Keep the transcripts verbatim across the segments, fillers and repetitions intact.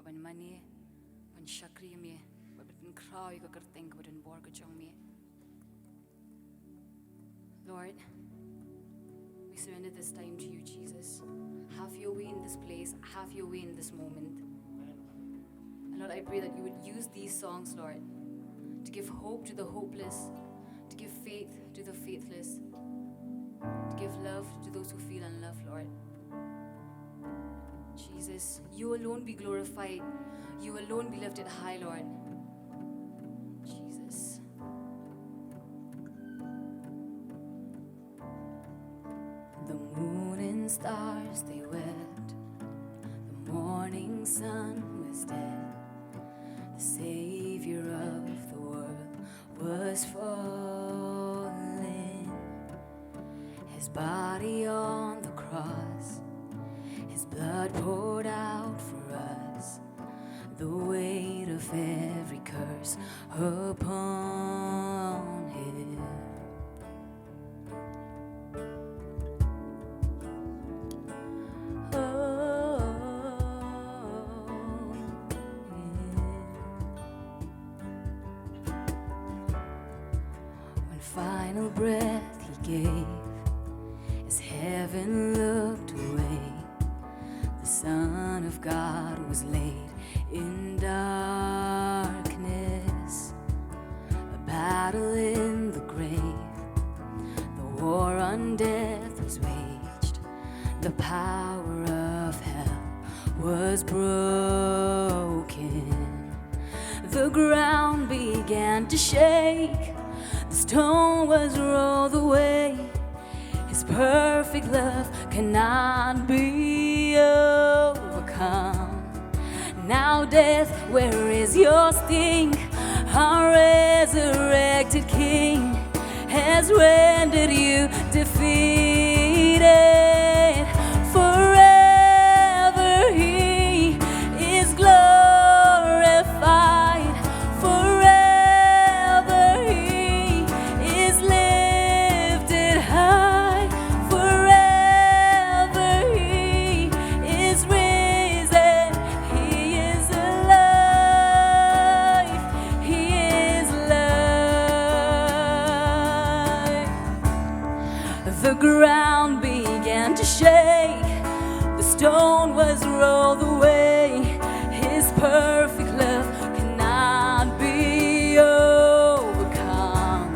Ban mane, ban shakri ïa me, ban pynkhraw ïa ka kyrteng kaba donbor ka jong me. Lord, we surrender this time to you, Jesus. Have your way in this place, have your way in this moment. And Lord, I pray that you would use these songs, Lord, to give hope to the hopeless, to give faith to the faithless, to give love to those who feel unloved, Lord. Jesus, you alone be glorified. You alone be lifted high, Lord. Jesus. The moon and stars, they wept. The morning sun was dead. The Savior of the world was fallen. His body on the cross, his blood poured out for us, the weight of every curse upon him. Oh, yeah. One final breath he gave as heaven looked away. The Son of God was laid in darkness. A battle in the grave. The war on death was waged. The power of hell was broken. The ground began to shake. The stone was rolled away. His perfect love cannot be overcome. Now, death, where is your sting? Our resurrected King has rendered you defeated. Forever he is glorified. Forever he is lifted high. Forever he is risen. He is alive. He is alive. The ground began to shake. The stone was rolled away. His perfect love cannot be overcome.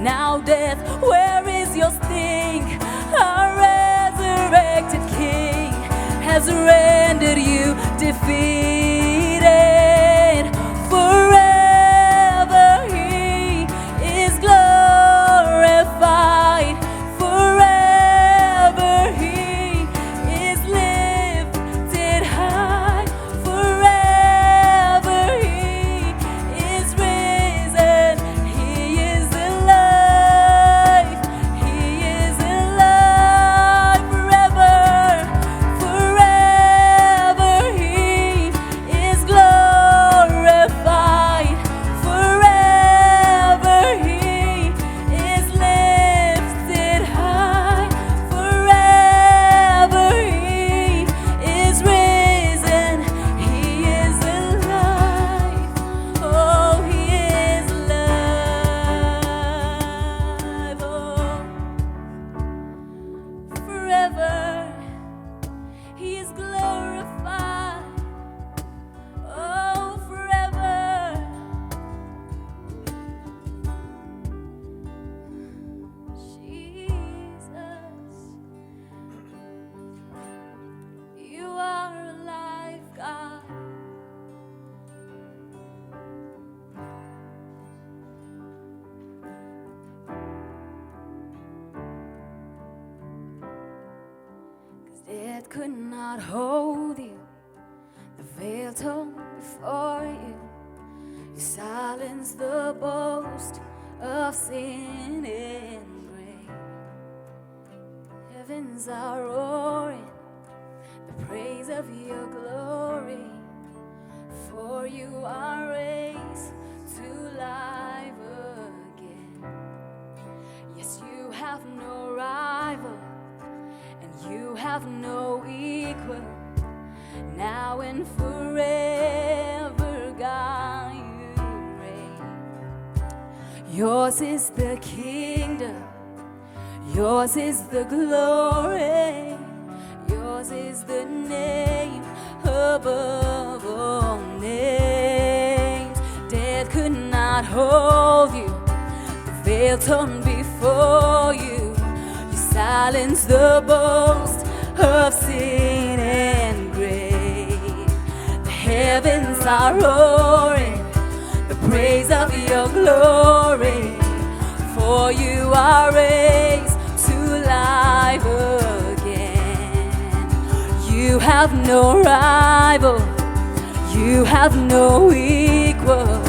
Now, death, where is your sting? Our resurrected King has rendered you defeated. Forever he is glorified. Forever he is lifted high. Forever he is risen. He is alive. He is alive. Forever, forever he is glorified. Forever he is lifted high. Forever he is risen. He is alive. Oh, he is alive. Oh, forever he is glorified. Oh, forever. Jesus, you are alive, God. 'Cause death could not hold you. The veil torn before you. You silence the boast of sin and grave. Heavens are roaring the praise of your glory. For you are raised to life again. Yes, you have no rival, and you have no equal. Now and forever. Yours is the kingdom, yours is the glory, yours is the name above all names. Death could not hold you, the veil torn before you. You silence the boast of sin and grave. The heavens are roaring the praise of your glory, for you are raised to life again. You have no rival, you have no equal.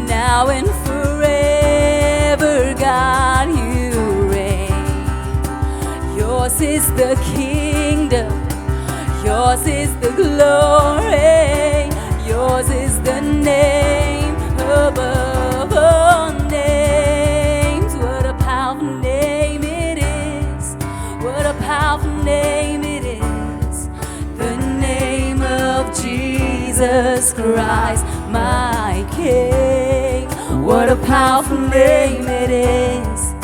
Now and forever, God, you reign. Yours is the kingdom, yours is the glory, yours is the name above all names. What a powerful name it is. What a powerful name it is. The name of Jesus Christ, my King. What a powerful name it is.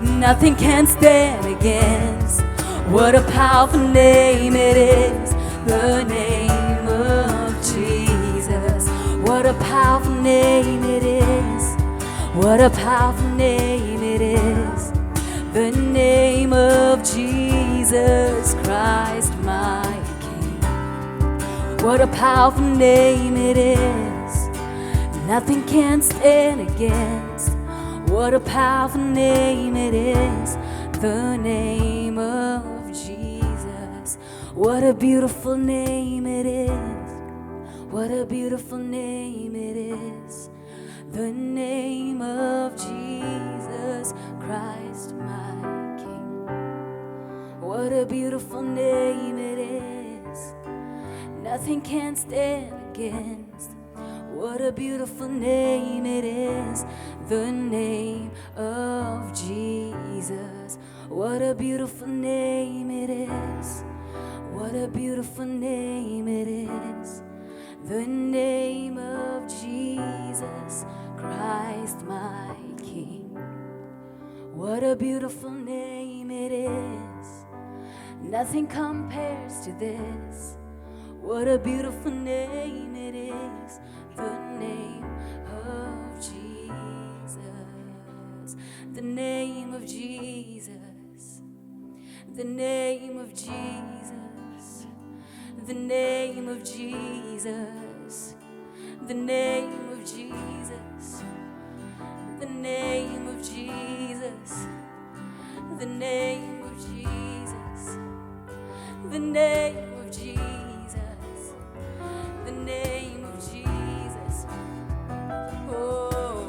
Nothing can stand against. What a powerful name it is. The name of Jesus. What a powerful name it is. What a powerful name it is. The name of Jesus Christ, my King. What a powerful name it is. Nothing can stand against. What a powerful name it is. The name of Jesus. What a beautiful name it is. What a beautiful name it is. The name of Jesus Christ, my King. What a beautiful name it is. Nothing can stand against. What a beautiful name it is. The name of Jesus. What a beautiful name it is. What a beautiful name it is. The name of Jesus Christ, my King. What a beautiful name it is. Nothing compares to this. What a beautiful name it is. The name of Jesus. The name of Jesus. The name of Jesus. The name of Jesus. The name of Jesus. The name of Jesus. The name of Jesus. The name of Jesus. The name of Jesus. Oh,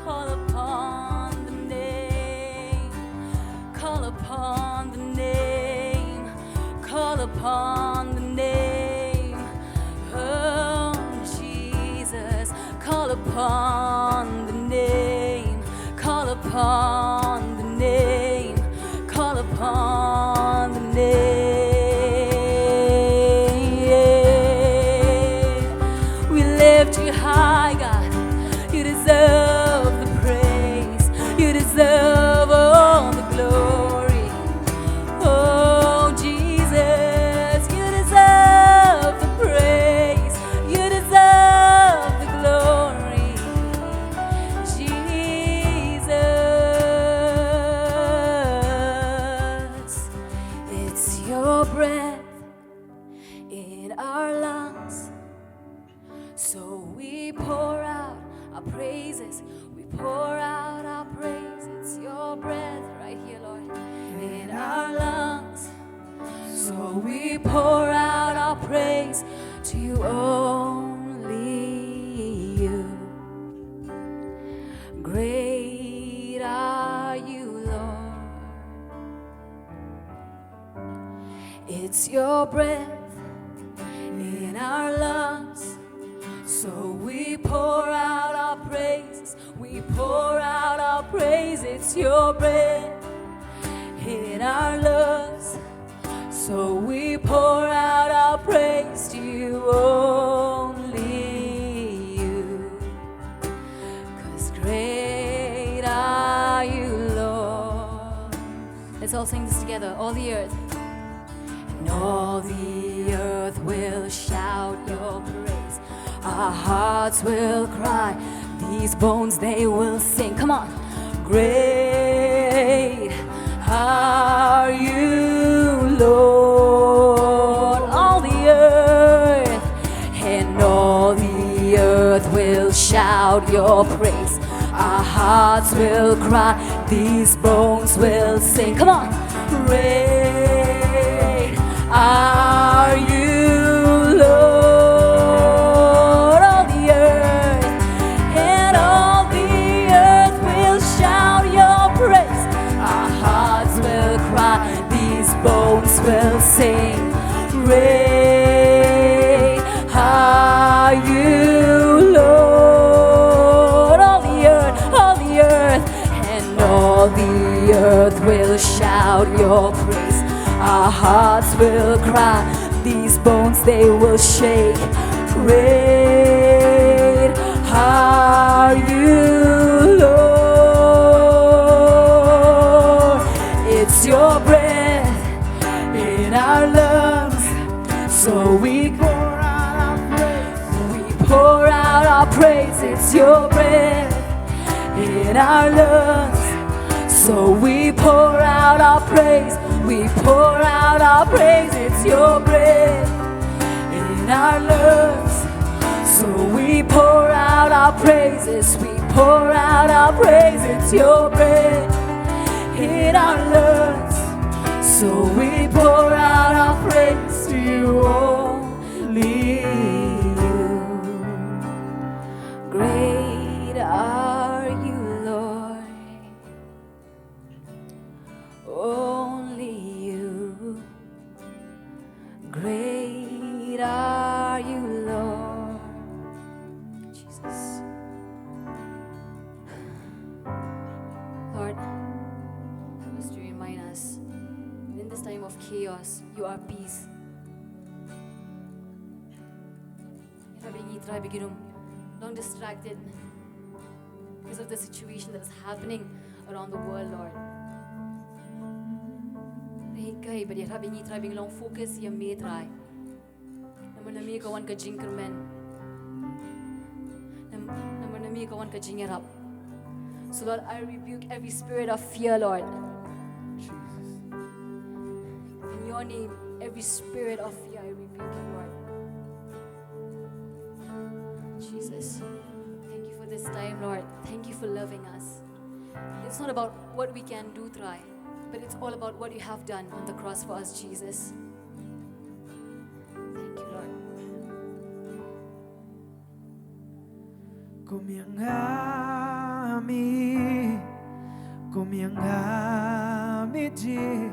call upon the name. Call upon the name. Call upon the name. Oh, Jesus. Call upon the name. Call upon the name. Call upon the name. We lift you high, God. You deserve the praise. You deserve all the glory. Oh, Jesus, you deserve the praise. You deserve the glory. Jesus, it's your breath in our lungs. So we pour out our praises. We pour out our praise. It's your breath right here, Lord, in our lungs. So we pour out our praise to you, only you. Great are you, Lord. It's your breath in our lungs. So we pour out our praise. We pour out our praise. It's your breath in our lungs. So we pour out our praise to you, only you. 'Cause great All the earth. And all the earth will shout your praise. Our hearts will cry. These bones, they will sing. Come on. Great are you, Lord. All the earth, and all the earth will shout your praise. Our hearts will cry. These bones will sing. Come on. Great are you, Lord. All the earth, and all the earth will shout your praise. Our hearts will cry. These bones will sing. Great are you, Lord. All the earth, all the earth, and all the earth will shout your praise. Our hearts will cry. These bones, they will shake. Great are you, Lord. It's your breath in our lungs. So we pour out our praise. We pour out our praise. It's your breath in our lungs. So we pour out our praise. We pour out our praise. It's your breath in our lungs. So we pour out our praises. We pour out our praise. It's your breath in our lungs. So we pour out our praise to you, only you. Great are you, Lord. Only you. Great are you, Lord. Jesus. Lord, help us to remind us, in this time of chaos, you are peace. Ïarap ïa ngi, Trai, ba ngin ym long distracted because of the situation that is happening around the world, Lord. Hynrei ïarap ïa ngi, Trai, ba ngin long focus ïa me, Trai. Namar na me ka wan ka jingkyrmen. Nam-, namar na me ka wan ka jingïarap. So Lord, I rebuke every spirit of fear, Lord. Jesus. In your name, every spirit of fear, I rebuke it, Lord. Jesus, thank you for this time, Lord. Thank you for loving us. It's not about what we can do, Trai, but it's all about what you have done on the cross for us, Jesus. Thank you, Lord. Kum ïa nga mi, kum ïa nga mi ji,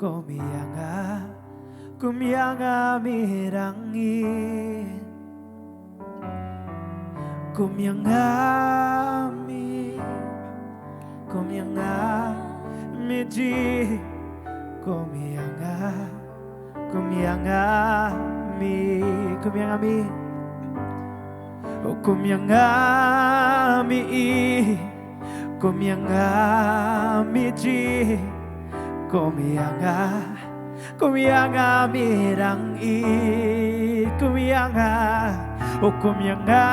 kum ïa nga, kum ïa nga mi rang i. Kum ïa nga mi, kum ïa nga mi ji, kum ïa nga, kum ïa nga mi, kum ïa nga mi. Oh, kum ïa nga mi i, kum ïa nga mi ji, kum ïa nga, kum ïa nga mi rang i, kum ïa nga. Oh, kum ïa nga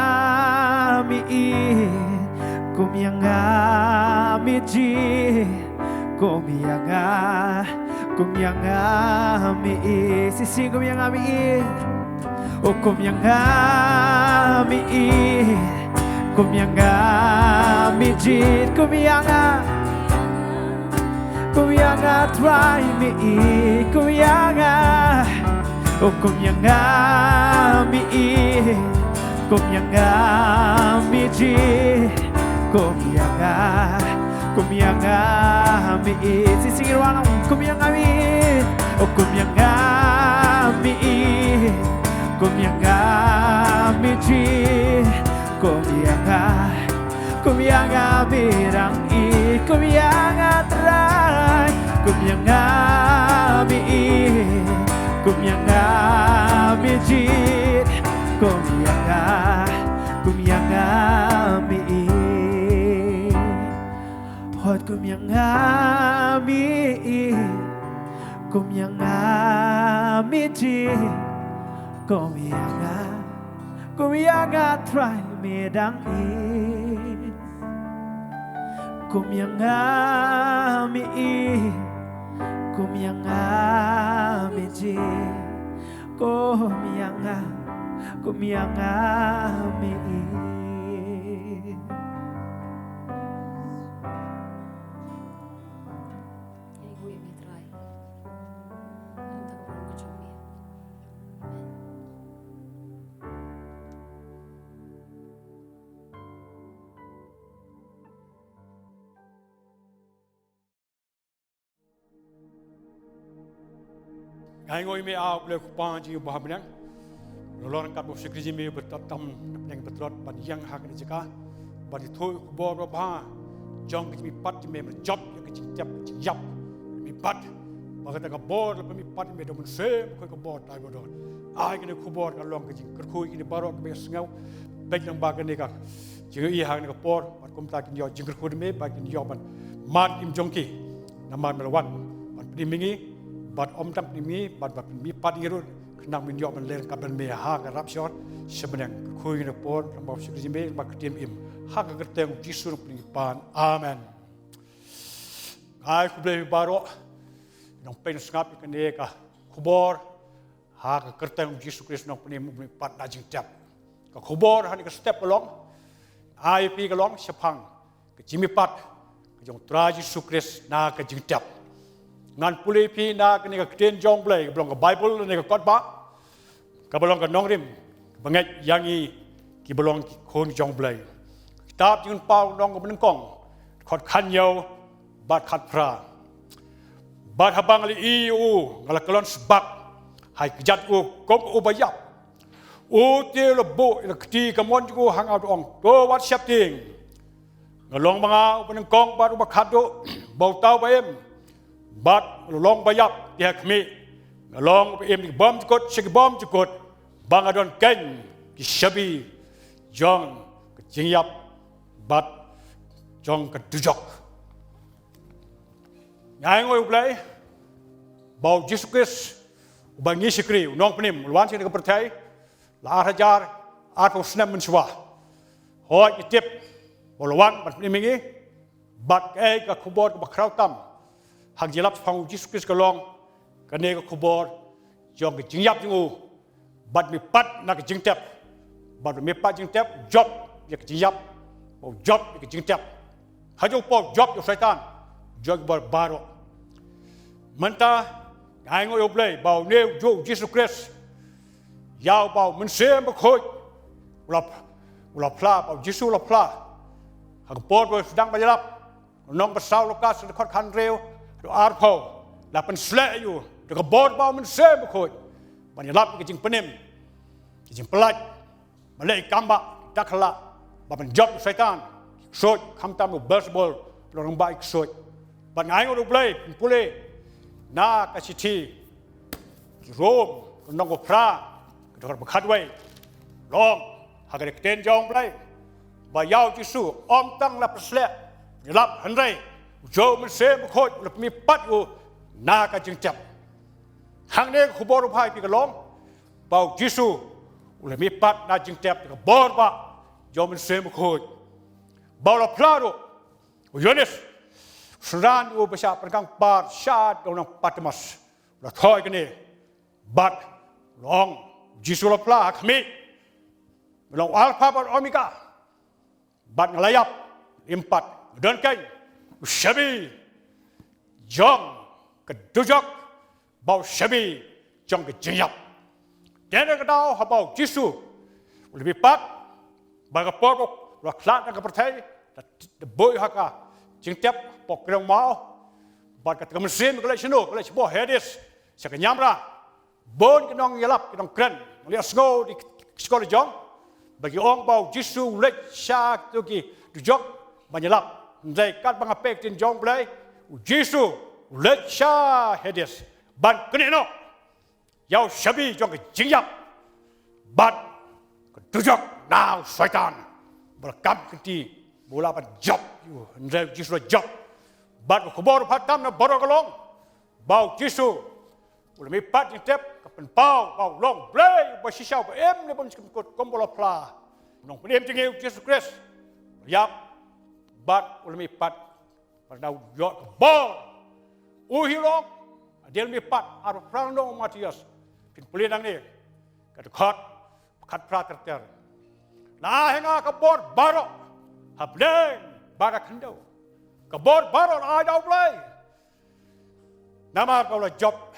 mi i, kum ïa nga mi ji, kum ïa nga, kum ïa nga mi i. Sisi, kum ïa nga mi i. Oh, kum ïa nga mi i, kum ïa nga mi ji, kum ïa nga, kum ïa nga Trai mi i, kum ïa nga. Oh, kum ïa nga mi i, kum ïa nga mi ji, kum ïa nga, kum ïa nga mi i. Sisi, ngin wan, kum ïa nga mi i. Oh, kum ïa nga mi i, kum ïa nga mi ji, kum ïa nga, kum ïa nga mi rang i, kum ïa nga Trai. Kum ïa nga mi i, kum ïa nga mi ji, kum ïa nga, kum ïa nga mi i. Hot, kum ïa nga mi i, Kum ïa nga mi ti, kum ïa nga, kum ïa nga Trai mi dang i. Kum ïa nga mi i, kum ïa nga mi ti, kum ïa nga, kum ïa nga mi i. Ngi guh ïa me Trai. Ngi tang burom ka jong me. Amen. Nga ainguh ïa me, A U Blei U Kpa jong ngi uba ha bneng. Ngi long ryngkat bad u shakri jong me uba tlot tam na bneng ba tlot ban ïeng ha kane ka jaka ban ïathuh ïa ka khubor babha jong ka jingmihpat jong me, ban jop ïa ka jingtep ka jingïap. Me pat ba kata ka bor la pynmihpat ïa me da U Mynsiem Bakhuid, ka bor tai ba don. Ai kane ka khubor ka long ka jingkyrkhu ïa kine baroh kiba ïohsngew. Peit lyngba kane ka jingïohi ha kane ka por, bad kumta kin ïoh jingkyrkhu na me, bad kin ïoh ban mad im jong ki. Namar me la wan ban pynim ïa ngi, bad ym tang pynim ïa ngi, bad ban pynmihpat ïa ngi ruh, khnang ban ïoh ban leh ryngkat bad me ha ka rapture sha bneng. Kyrkhu ïa kane ka por lyngba u shakri jong me, lyngba ka ktien im, ha ka kyrteng U Jisu nongpynim ki pan. Amen. Ai khublei baroh. Nang pynshngap ïa kane ka khubor ha ka kyrteng U Jisu Khrist nongpynim uba mihpat na jingtep. Ka khubor ha kane ka step ka long, ai phi ka long shaphang ka jingmihpat ka jong U Trai Jisu Khrist na ka jingtep. Ngan pule phi na kane ka ktien jong U Blei, ka ba long ka Baibl lane ka Kotbah, kaba long ka nongrim kaba ngeit ïa ngi kiba long ki khun jong U Blei. Kitab Jingpynpaw, lynnong kaba nyngkong, dkhot khathynñiew bad khatphra. Bad haba nga la ïohi ïa u, nga la kyllon sbak ha ki kjat jong u kum uba ïap. U te u la buh ïa la ka kti kamon jong u ha nga, u da ong, to wat sheptieng. Nga long ba nga uba nyngkong bad uba khatduh, ba uta uba im, bad nga la long ba ïap te ha khmih, nga long uba im na ki bymjukut sha ki bymjukut, ba nga don keiñ ki shabi jong ka jingïap bad jong ka dujok. Nga ainguh ïa U Blei ba U Jisu Khrist uba ngi shakri, u nongpynim, u la wan sha kane ka pyrthei la ar hajar arphew snem mynshuwa. Hooid ngi tip ba u la wan ban pynim ïa ngi. Bad kaei ka khubor kaba khraw tam ha ka jingïalap shaphang U Jisu Khrist ka long kane ka khubor jong ka jingïap jong u, bad mihpat na ka jingtep. Bad mihpat jingtep, jop ïa ka jingïap, ba u jop ïa ka jingtep. Ha jong u por jop ïa u Soitan, jop ïa ki bor baroh. Mynta nga ainguh ïa U Blei ba une u juh U Jisu Khrist, ïa uba U Mynsiem Bakhuid u la, u la phla, ba U Jisu u la phla ha ka por ba u sdang ban ïalap. Lynnong ba saw Lukas, dkhot khathynriew haduh arphew, la pynsleh ïa u da ka bor ba U Mynsiem Bakhuid ban ïalap ïa ka jingpynim, ka jingpyllait, ban leh ïa ki kam bah, ki dakla, bad ban jop ïa u Soitan, ki ksuid, khamtam ïa u Beelzebul, u nongrangbah ki ksuid. Bad nga ainguh ïa U Blei, phin pule na ka shithi ki Rom, lynnong ba phra, ka dkhot ba khatwei, long ha ka ktien jong U Blei ba ïa U Jisu ym tang la pynsleh ïalap, hynrei u juh U Mynsiem Bakhuid u la pynmihpat ïa u na ka jingtep. Hangne ka khubor babha ïa phi ka long ba U Jisu u la mihpat na jingtep da ka bor bah jong U Mynsiem Bakhuid, ba u la phla ruh. U Ïoannis, u synran uba shah pynkhang par sha dong u nong Patmos, u la thoh ïa kane, bad u la ong, U Jisu u la phla ha khmih, nga long u Alpha bad Omega, bad nga la ïap, im pat, nga don keiñ u shabi jong ka dujok bad u shabi jong ka jingïap. Te na ka daw haba U Jisu u la mihpat, bad ka por ba u la khlad na ka pyrthei, da, da buh ha ka jingtep hapoh ka riewmaw, bad kata ka mynsiem ka leit shano, ka leit shapoh Hades, sha ka niamra. Bun ki nongïalap, ki nongkren, ngi la ïohsngew da ki scholars jong, ba ki ong ba U Jisu u leit sha kito ki dujok ban ïalap. Hynrei katba nga peit ktien jong U Blei, U Jisu u leit sha Hades ban knieh noh ïa u shabi jong ka jingïap bad ka dujok na u Soitan, ba la kam kynti ba u lah ban jop ïa u. Hynrei U Jisu u la jop. Bad ka khubor babha tam na baroh ka long ba U Jisu U la mihpat jingtep ka pynpaw ba u long Blei ba shisha ba im ne bym jingkut kumba la phla. U nongpynim jong ngi u Jisu Khrist u la ïap bad u la mihpat. Bad u la ïoh ka bor. U hi long hadien u la mihpat, arphew phra nong u Mathaios. Phin pule nangne ka dkhot khatphra ter ter. La ai ha nga ka bor baroh ha bneng bad ha khyndew. Ka bor baroh la ai da u Blei. Namar ba u la jop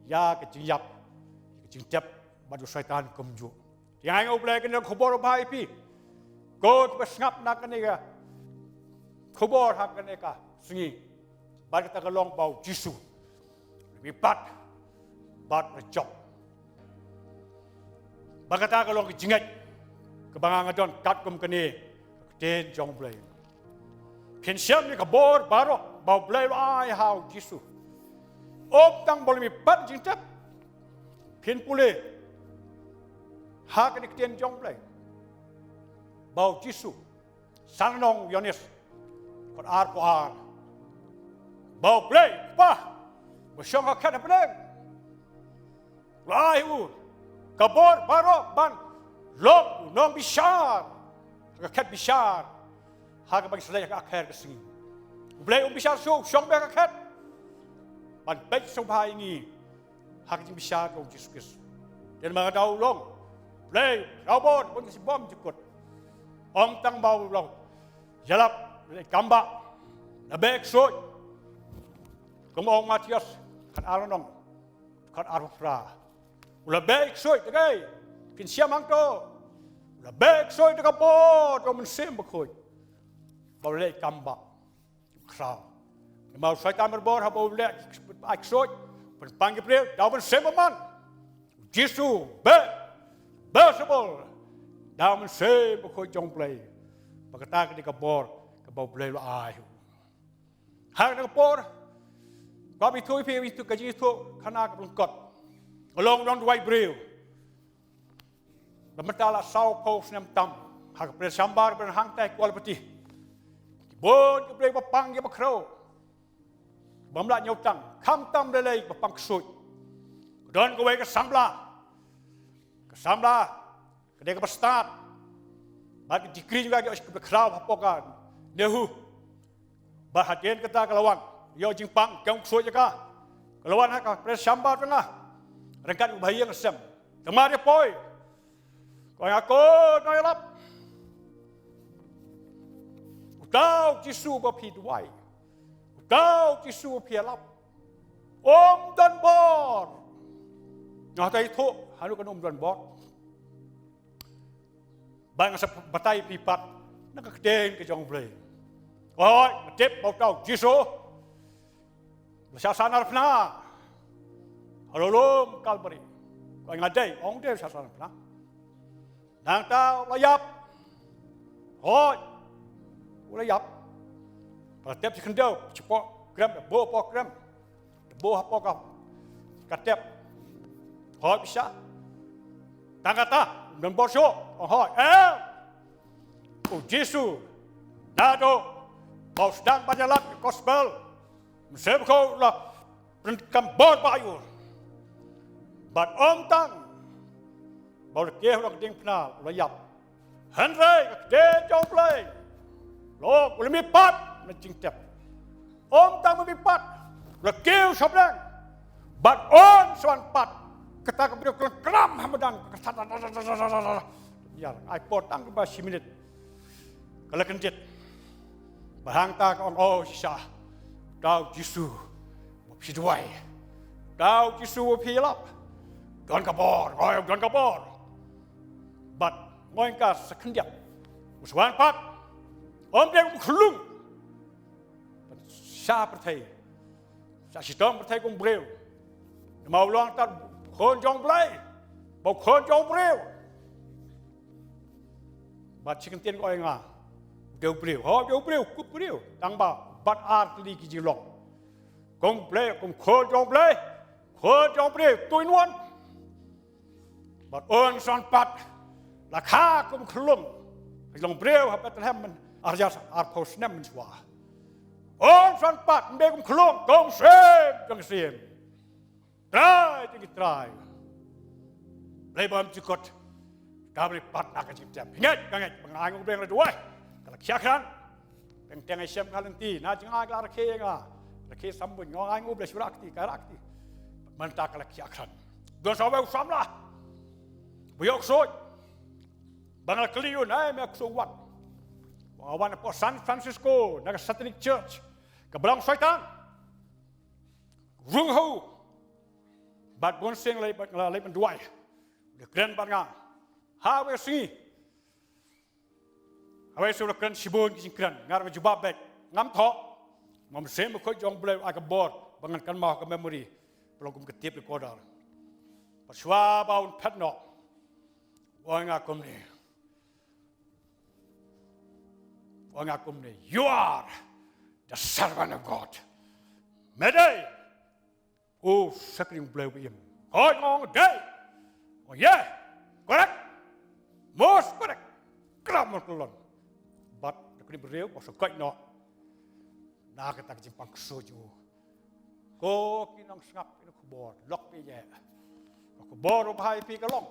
ïa ka jingïap, ïa ka jingtep bad u Soitan kumjuh. Te ai nga u Blei kane ka khubor ba ïa phi, ko kiba sngap na kane ka khubor ha kane ka sngi. Bad kata ka long ba u Jisu u la mihpat bad u la jop. Bad kata ka long ka jingngeit kaba nga nga don katkum kane ka ktien jong u Blei. Phin shem ïa ka bor baroh ba u Blei u la ai ha u Jisu. Ym tang ba u la mihpat jingtep. Phin pule ha kane ka ktien jong u Blei ba u Jisu, san nong u Ïoannis, dkhot arphew ar, ba u Blei u Kpa ba shong ha khet ha bneng u la ai u ka bor baroh ban long u nongbishar ha ka khet bishar ha kaba ngi sa leit ha ka khet ka sngi. U Blei um bishar shuh, u shong beit ha ka khet ban peit sngewbha ïa ngi ha ka jingbishar jong u Jisu Khrist. Te namar kata u long Blei u la bor ban ngi sa bym jingkut. Ym tang ba u la ïalap, leh kam ba, la beh ksuid. Kumba ong Mathaios khatar nong, khatar phra. U la beh ksuid, te kaei phin shem hangto? U la beh ksuid da ka bor jong u Mynsiem Bakhuid. Ba u leh kam ba khraw. Namar u Soitan u bor haba u leh ai ksuid, pynpang ki briew da u Mynsiem Bymman. U Jisu beh, beh sbul da u Mynsiem Bakhuid jong u Blei. Ba kata ka dei ka bor kaba u Blei u la ai. Ha kane ka por, kwah ban ïathuh ïa phi, ïathuh ka jingïathuh khana kaba lyngkot. Nga long u nongduwai briew. Ba mynta la sawphew snem tam ha ka Pdeng Shambar, ba hangtai Kualpati. Ki bun ki briew ba pang, ki ba khrew, bym lah ñiew tang, khamtam lei lei ba pang ksuid. Ka don kawei ka samla, ka samla ka dei kaba stad bad ka degree jong ka ka khraw hapoh ka NEHU. Bad hadien kata ka la wan, ïoh jingpang, ka ong ksuid ïa ka. Ka la wan ha ka Pdeng Shambar jong nga ryngkat u bahaïing sem. Tang mar ïa poi, ka ong ïa nga, ko nongïalap, uta u Jisu ba phi duwai, uta u Jisu ba phi ïalap, um don bor. Nga hap ïathuh haduh katno um don bor. Ba nga sa batai ïa phi pat na ka ktien ka jong u Blei. Hooid, nga tip ba uta u Jisu u la shah sahnarphna ha lum Kalbari. Ka ong nga, dei, ong dei u shah sahnarphna. Nangta u la ïap. Hooid, u la ïap. Ba la tep shi khyndew, shi poh krem, da buh poh krem, da buh hapoh ka, ka tep. Hooid, phi shah. Tang kata, ym don bor shuh. Ong hooid. Eh, u Jisu, naduh ba u sdang ban ïalap ka gospel, Mynsiem Bakhuid u la pyndonkam bor ba ïa u. Bad ym tang ba u la kiew na ka diengphna, u la ïap, hynrei ka ktien jong u Blei, u la mihpat na jingtep. Ym tang ba mihpat, u la kiew sha bneng. Bad un sa wan pat. Kata ka briew ka la klam ha madan, ka sa, ïa, ai por tang kaba shi minit, ka la kyndit. Bad hangta ka ong, o shisha, uta u Jisu ba phi duwai, uta u Jisu ba phi ïalap, don ka bor, o, don ka bor. Bad nga ong, ka sa khyndiat, u sa wan pat. Ym dei kum u khyllung ban shah pyrthei, shah shitom pyrthei kum u briew. Namar u long uta u Khun jong u Blei, ba u khun jong u briew. Bad shi kyntien ka ong ïa nga, u dei u briew. Hooid, u dei u briew, kup briew. Tang ba bad ar tylli ki jinglong. Kum u Blei, kum u Khun jong u Blei, Khun jong u briew, two in one. Bad un sa wan pat, la kha kum u khyllung, ka jinglong briew ha Bethlehem myn, ar hajar arphew snem mynshuwa. Un sa wan pat, ym dei kum u khyllung, kum u Syiem jong ki syiem. Trai jong ki trai. Blei bymjukut. Ka Blei pat na ka jingtep. Ngeit, ka ngeit, ba nga ai nguh U Blei nga la duwai. Ka la khiah khlaiñ. Teng teng ai shem ka lynti. Na jong nga ka la rakhe nga. Rakhe sambun. Nga ai nguh U Blei shu rakti, ka rakti. Mynta ka la khiah khlaiñ. Don sa wei u samla. Ba ïoh ksuid. Ba nga la kylli ïa u, nai me ksuid wat. Wa wan hapoh San Francisco, na ka Satanic Church. Ka balang Soitan. Rung ha u. Bad bun sien la leit, la leit ban duwai. U la kren bad nga. Ha wei sngi. Ha wei sngi u la kren shibun ki jingkren. Nga ruh nga jubab beit. Ngam thoh. Nga ong Mynsiem Bakhuid jong U Blei ai ka bor ba ngan kynmaw ka memory. Ba long kum ka tape recorder. Bad shuwa ba un phet noh, u ong ïa nga kumne. U ong ïa nga kumne. You are the servant of God. Me dei u shakri U Blei uba im. Hooid, nga ong dei. Oh yeah. Correct. Most correct. Khlem mo kyllon. Bad da kane briew ba sa koit noh. Na kata ka jingpang ksuid jong u. Ko ki nongsngap, ki nongkhubor, lok phi ïa. Ka khubor u bha ïa phi ka long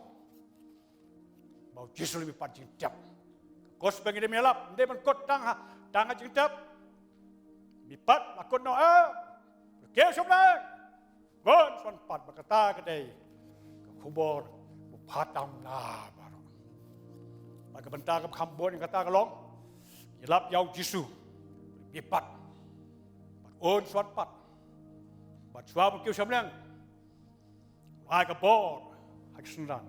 ba u Jisu u la mih pat jingtep. Ka gospel ngi dei ban ïalap, ym dei ban kut tang ha, tang ha jingtep. Mih pat la kut noh, eh. Ki shu blei. Bun sa wan pat, ba kata ka dei ka khubor ba pha tam na baroh. Bad ka bynta kaba kham bun ïa kata ka long, ïalap ïa u Jisu. Mih pat. Bad un sa wan pat. Bad shuwa ban kiew sha bneng, ai ka bor ha ki synran.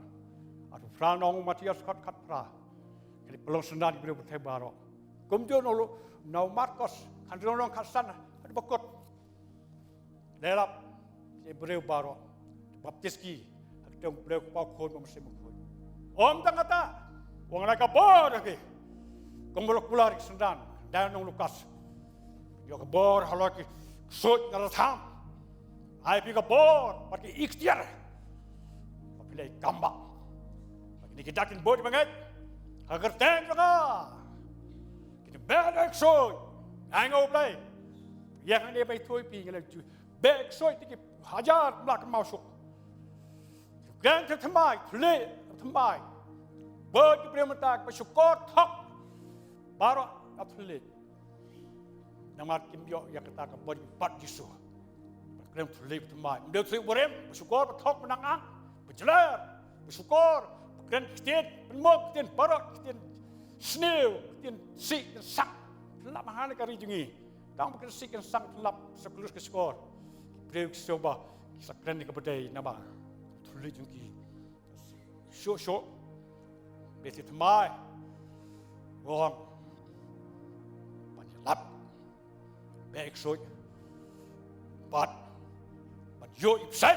Hato phra nong u Mathaios khat, khat phra. Ka dei pynlong synran ïa ki briew pyrthei baroh. Kumjuh na u Markos, khathynriew nong khatsan haduh ba kut. Leh lap ïa ki briew baroh. Baptis ki ha ka kyrteng U Blei, U Kpa, U Khun bad U Mynsiem Bakhuid. Ym tang kata, u ong ngan ai ka bor ha ki. Kumba la kular ïa ki synran, dei nong Lukas. Ïoh ka bor halor ki ksuid, ïa la tham. Ai phi ka bor bad ki iktiar ba phin leh kam bha. Bad kine ki dak kin bud bangeit ha ka kyrteng jong nga. Kin beh da ki ksuid. Ai nga U Blei. Ïa kane ba ïathuh ïa phi nga la ju beh ksuid te ki hajar ym lah kynmaw shuh. Kren thymmai, thylliej thymmai. Bun ki briew mynta ba shukor thok. Baroh ka thylliej. Namar kim ïoh ïa kata ka bor ba bad Jisu. Ba kren thylliej thymmai. Ym dei thylliej barim, ba shukor ba thok ba nang ang. Ba jler, ba shukor, ba kren ktien pynmong, ktien baroh, ktien sniew, ktien sih, ktien sang. Pynlap ha kane ka ri jong ngi. Tang ba kren sih kren sang pynlap sa klus ka shkor. Ki briew ki sngewbha ki sa kren ïa kaba dei namar thylliej jong ki. Shuh shuh. Beh thymmai. Ong ban ïalap. Beh ksuid. Bad ban ïoh ïa phi.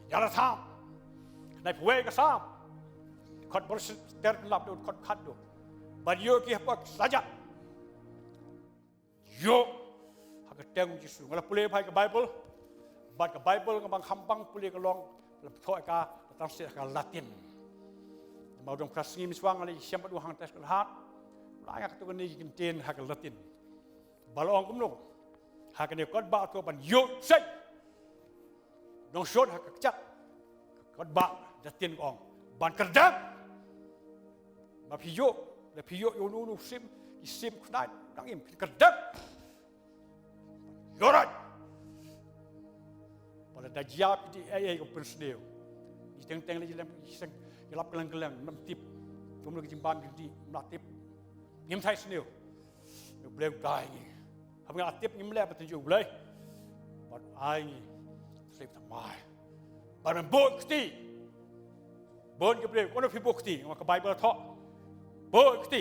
Ïa la tham. Kane phi wei ka Salm. Kot bor ter lap dut kot khat dut. Ban ïoh ki hapok sajak. Ïoh ha ka kyrteng Jisu. Nga la pule bha ïa ka Baibl. Bad ka Baibl nga bang kham bang pule ka long, la thoh ïa ka, la translate ha ka Latin. Namar u dang phra sngi mynshuwa nga la ïashem bad u hangta sha Kalahat. U la ai nga katto katne ki kyntien ha ka Latin. Ba la ong kumno? Ha kane ka kot ba thoh ban ïoh seng. Nongshun ha ka kjat. Ka kot ba Latin ka ong ban kyrdan. Ma phi ïoh, la phi ïoh ïa uno uno u sim, ki sim khynnah dang im, phin kyrdan. Ïoh rai. Ba lada jia phi dei ei ei ko pynsniew. Ngi teng teng la jilem, ngi seng, ngi lap kylleng kylleng, ym tip. Kumno ki jingbam ki dei, ym lah tip. Ngim thait sniew. U Blei u dei ngi. Haba nga la tip ngim leh ba tynjuh U Blei. Bad ai ngi thylliej thymmai. Bad men buh kti. Bun ki briew, kumno phi buh kti? Nga ong ka Baibl thoh. Buh kti.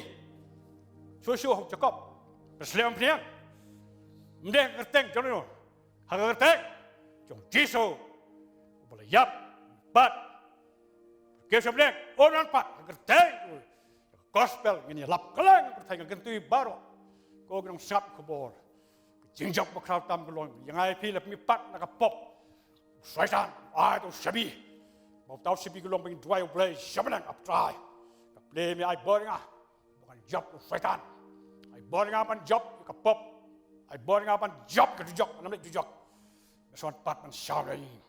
Shuh shuh ha u Jakob. Pynslem pynïang. Ym dei ha ka kyrteng jong no. Ha ka kyrteng jong Jisu. Uba la ïap bad kiew sha bneng, un wan pat ha ka kyrteng. Gospel ngin ïalap kylleng pyrthei, nga kyntu ïa baroh. Ko ki nongsngap khubor. Ka jingjop ba khraw tam ka long ïa nga ïa phi, la phi mih pat na ka pop. U Soitan u ai uta u shabi. Ba uta u shabi ka long ba ngin duwai U Blei sha bneng, Ap Trai, nga plie, me ai bor ïa nga ba ngan jop ïa u Soitan. Ai bor ïa nga ban jop ïa ka pop. Ai bor ïa nga ban jop ïa ka dujok, ngan ym leit dujok. Me sa wan pat ban shah ïa ngi.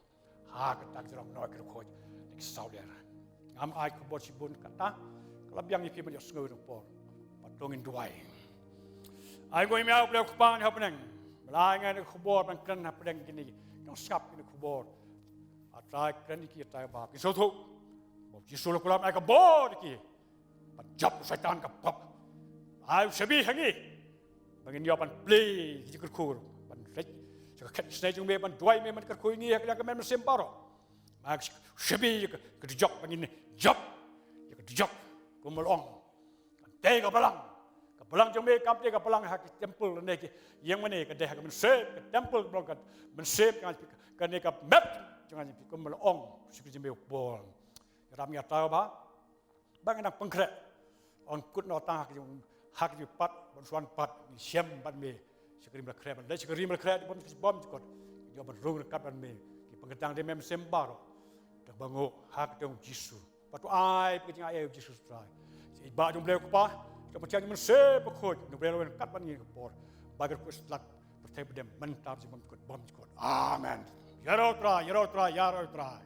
ha kata ka jrong noh ki riewkhuid na ki sawdong. Ngam ai khubor shibun kata ka la biang ïa phi ban ïohsngew ïa ka por. Bad to ngin duwai. Ai nguh ïa me U Blei Kpa ha bneng. Ba la ai ngi ka khubor ban kren ha bneng kine ki nongsngap kine ki khubor. A Trai kren ïa ki, a Trai ba ki sngewthuh ba U Jisu la kular ban ai ka bor ïa ki ban jop u Soitan ka pop. Ai u shabi ha ngi ba ngin ïoh ban plie ki jingkyrkhu, ban leit sha ka khet shnei jong me, ban duwai me, ban kyrkhu ïa ngi ha ka liang ka met mynsiem baroh. Ba ka shabi ïa ka dujok ba ngin jop ïa ka dujok, kumba la ong. Kan tei ka balang, ka balang jong me kam tei ka balang ha ki temple ne ki ïing mane, ka dei ha ka mynsiem, ka temple ka balang, ka mynsiem ka ngan phi, kane ka met jong ngan phi, kumba la ong sha ka jingmut u Paul. Ïarap ngi, a Trai ba ba ngi nang pynkhreh, ong kut noh tang ha ka jing, ha ka jingpad, ban shu wan pat ngi shem bad me sha ka ri Mawlai Khreh, ban leit sha ka ri Mawlai Khreh bymjukut bymjukut. Ngi ïoh ban rung ryngkat bad me, ki pynkyntang de me mynsiem baroh. Da kaba nguh ha ka kyrteng U Jisu. Bad to ai ba ka jingaiei U Jisu Trai, jingïeit ba jong U Blei Kpa, jong U Mynsiem Bakhuid, U Blei la wan ryngkat bad ngi ha ka por. Ba ka riewkhuid slat pyrthei ba dem mynta bymjukut bymjukut. Amen. Ïaroh Trai, ïaroh Trai, ïaroh Trai.